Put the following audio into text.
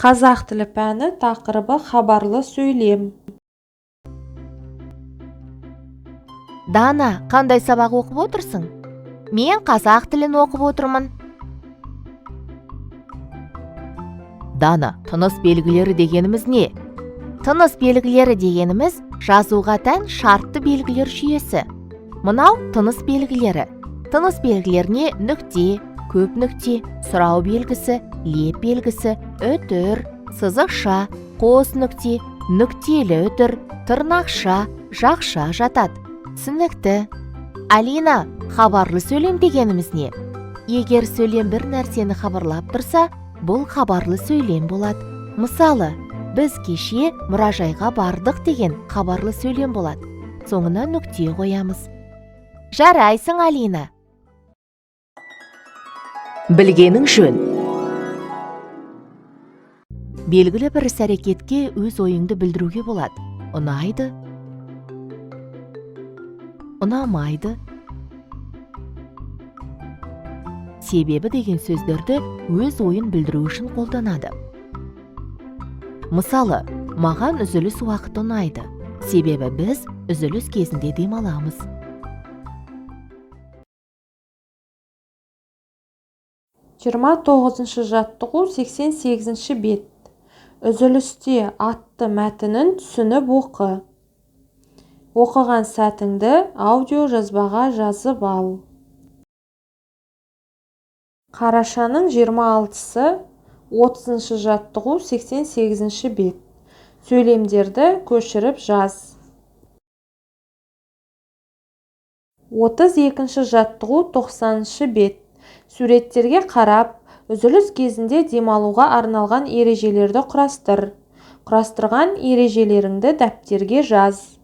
Қазақ тілі пәні тақырыбы хабарлы сөйлем. Дана, қандай сабақ оқып отырсың? Мен қазақ тілін оқып отырмын. Дана, тыныс белгілері дегеніміз не? Тыныс белгілері дегеніміз жазуға тән шартты белгілер жүйесі. Мынау тыныс белгілері. Тыныс белгілеріне нүкте, көп нүкте, сұрау белгісі, леп белгісі, үтір, сызықша, қос нүкте, нүктелі үтір, тырнақша, жақша жатады. Түсінікті. Алина, хабарлы сөйлем дегеніміз не? Егер сөйлем бір нәрсені хабарлап тұрса, бұл хабарлы сөйлем болады. Мысалы, біз кеше мұражайға бардық деген хабарлы сөйлем болады. Соңына нүкте қоямыз. Жарайсың, Алина. Білгенің жөн. Белгілі бір іс-әрекетке өз ойыңды білдіруге болады. Ұнайды, ұнамайды. Себебі деген сөздерді өз ойын білдіру үшін қолданады. Мысалы, маған үзіліс уақыты ұнайды. Себебі біз үзіліс кезінде демаламыз. 29-жаттығу, 88-бет. Үзілісте атты мәтінін түсініп оқы. Оқыған сәтіңді аудиожазбаға жазып ал. Қарашаның 26-сы, 30-жаттығу, 88-бет. Сөйлемдерді көшіріп жаз. 32-жаттығу, 90-бет. Суреттерге қарап, үзіліс кезінде демалуға арналған ережелерді құрастыр. Құрастырған ережелеріңді дәптерге жаз.